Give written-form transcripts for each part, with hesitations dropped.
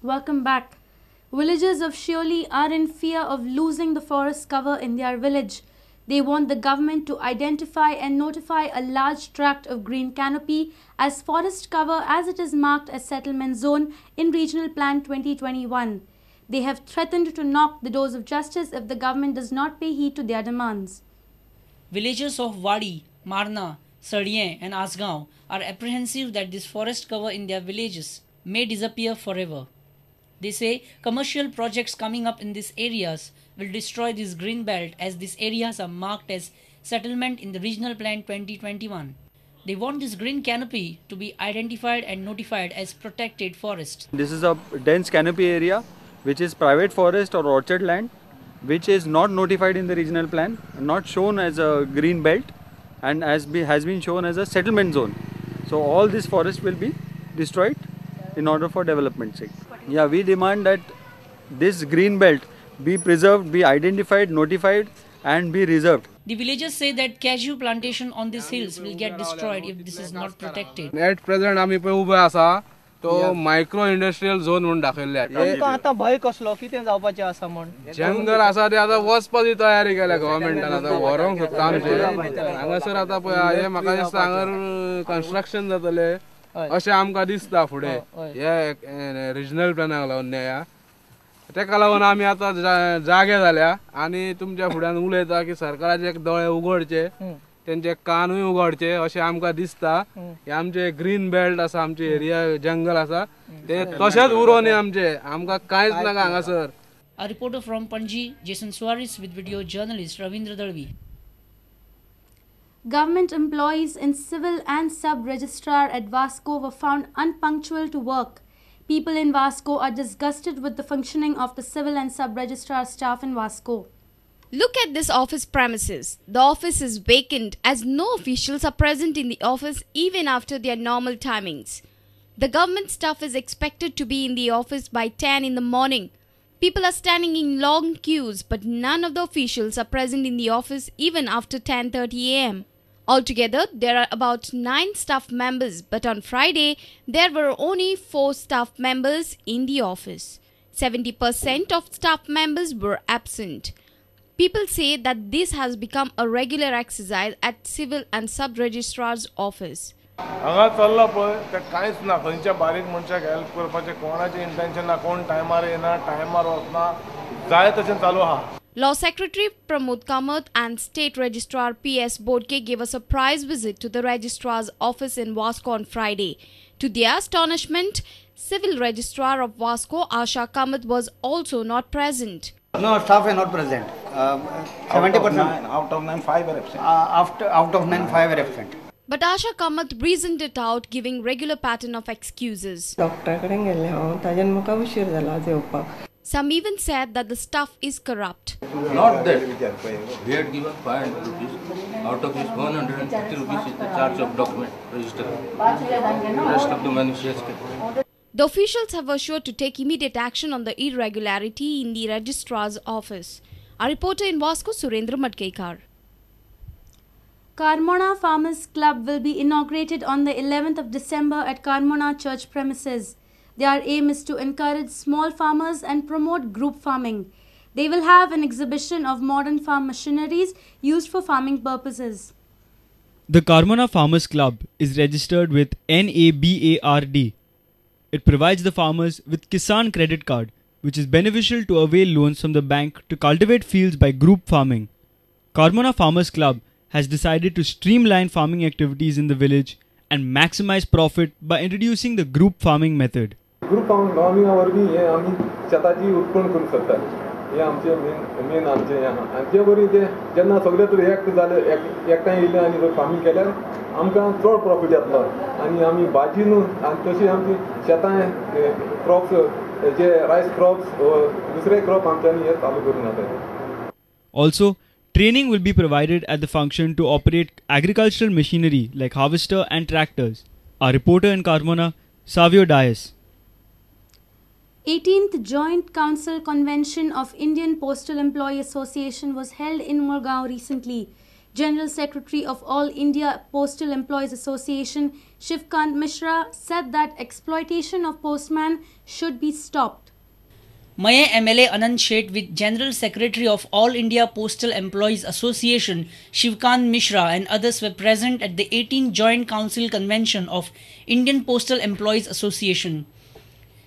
Welcome back. Villagers of Shioli are in fear of losing the forest cover in their village. They want the government to identify and notify a large tract of green canopy as forest cover as it is marked as settlement zone in Regional Plan 2021. They have threatened to knock the doors of justice if the government does not pay heed to their demands. Villagers of Wadi, Marna, Sadien and Asgaon are apprehensive that this forest cover in their villages may disappear forever. They say commercial projects coming up in these areas will destroy this green belt as these areas are marked as settlement in the Regional Plan 2021. They want this green canopy to be identified and notified as protected forest. This is a dense canopy area which is private forest or orchard land, which is not notified in the regional plan, not shown as a green belt, and has been shown as a settlement zone. So all this forest will be destroyed in order for development's sake. Yeah, we demand that this green belt be preserved, be identified, notified and be reserved. The villagers say that cashew plantation on these hills will get destroyed if this is not protected. At present, आमी पळय उबे आसा तो micro industrial zone म्हणून दाखयल्ले. आमकां आतां भंय कसलो कितें जावपाचें आसा म्हण जंगल आसा ते आतां वचपाची तयारी केल्या गव्हर्मेंटान, आतां व्हरोंक सोदता आमचे हांगासर. आतां पळय हे म्हाका दिसता हांगार कन्स्ट्रक्शन जातलें अशें आमकां दिसता फुडें हे रिजनल प्लॅनाक लागून. न्याया तेका लागून आमी आतां जागे जाल्या आनी तुमच्या फुड्यान उलयता की सरकाराचे दोळे उगडचे, तेंचे कानूय उगडचे अशें आमकां दिसता. हे आमचे ग्रीन बेल्ट आसा, आमचे एरिया जंगल आसा, ते तशेंच उरोनी आमचे, आमकां कांयच नाका हांगासर. A reporter from Panaji, Jason Soares with video journalist Ravindra Dalvi. Government employees in civil and sub-registrar at Vasco were found unpunctual to work. People in Vasco are disgusted with the functioning of the civil and sub-registrar staff in Vasco. Look at this office premises. The office is vacant as no officials are present in the office even after their normal timings. The government staff is expected to be in the office by 10 in the morning. People are standing in long queues, but none of the officials are present in the office even after 10:30 a.m. Altogether, there are about 9 staff members, but on Friday, there were only 4 staff members in the office. 70% of staff members were absent. People say that this has become a regular exercise at civil and sub-registrar's office. हांगा चल्ला पळय तें कांयच ना, खंयच्या बारीक मनशाक help करपाचें कोणाचें इंटेन्शन ना, कोण टायमार येना, टायमार वचना, जाय तशें चालू आहा. Law Secretary Pramod Kamath and State Registrar P.S. Bodke gave a surprise visit to the Registrar's office in Vasco on Friday. To their astonishment, Civil Registrar of Vasco Asha Kamath was also not present. No, staff are not present. 70%. Out of 9, 5 are absent. Out of 9, 5 are absent. But Asha Kamath reasoned it out, giving regular pattern of excuses. Doctor कडेन गेल्लें हांव, ताजेन म्हाका उशीर जाला जेवपाक. Some even said that the staff is corrupt. Not that. We had given 500 rupees, out of which 150 rupees is the charge of document register. Rest of the money she has kept. The officials have assured to take immediate action on the irregularity in the registrar's office. Our reporter in Vasco, Surendra Madkekar. Carmona Farmers Club will be inaugurated on the 11th of December at Carmona Church premises. Their aim is to encourage small farmers and promote group farming. They will have an exhibition of modern farm machineries used for farming purposes. The Carmona Farmers Club is registered with NABARD. It provides the farmers with Kisan Credit Card, which is beneficial to avail loans from the bank to cultivate fields by group farming. Carmona Farmers Club has decided to streamline farming activities in the village and maximize profit by introducing the group farming method. Group फार्मिंगा वरवीं हें आमी शेताची उत्पन्न करूंक शकतात, हें आमचें main आमचें हें आहा. आनी ते वरवीं तें जेन्ना सगळे तर एक जाले एकठांय येयले आनी जर फार्मींग केल्यार आमकां चड प्रॉफीट जातलो आनी आमी भाजी न्हू आनी तशी आमची शेतां क्रॉप्स जे रायस क्रॉप्स दुसरे क्रॉप आमच्यांनी हे चालू करूंक जाता. Also, training will be provided at the function to operate agricultural machinery like harvester and tractors. Our reporter in Carmona, Savio Dias. 18th Joint Council Convention of Indian Postal Employee Association was held in Murgaon recently. General Secretary of All India Postal Employees Association, Shivkant Mishra, said that exploitation of postmen should be stopped. Maye MLA Anand Shet with General Secretary of All India Postal Employees Association Shivkant Mishra and others were present at the 18th Joint Council Convention of Indian Postal Employees Association.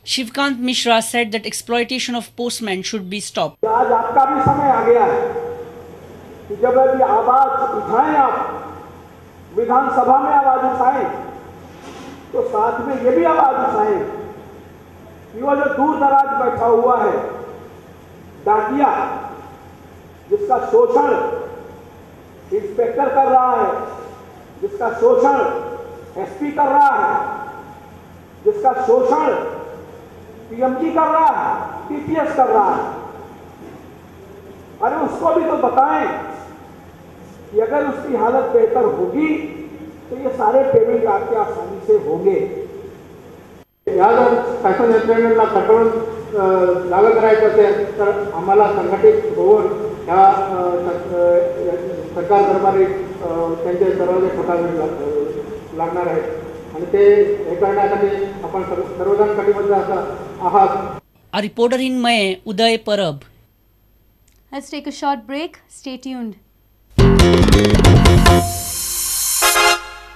Shivkant Mishra said that exploitation of postmen should be stopped. आज आपका भी समय आ गया है कि जब अभी आवाज उठाएं, आप विधानसभा में आवाज उठाएं तो साथ में ये भी आवाज उठाएं कि वो जो दूर दराज बैठा हुआ है डाकिया, जिसका शोषण इंस्पेक्टर कर रहा है, जिसका शोषण एसपी कर रहा है, जिसका शोषण पीएमजी कर रहा है, टीपीएस कर रहा है, अरे उसको भी तो बताएं कि अगर उसकी हालत बेहतर होगी तो ये सारे पेमेंट आपके आसानी से होंगे। या जर शासन यंत्रणेला कठोर लागत राहायचं असेल तर आम्हाला संघटित होऊन ह्या सरकार दरबारी त्यांचे दरवाजे ठोकावे लागणार आहेत आणि ते हे करण्यासाठी आपण सर्वजण कटिबद्ध आहात। A reporter in Maye, Uday Parab. Let's take a short break. Stay tuned.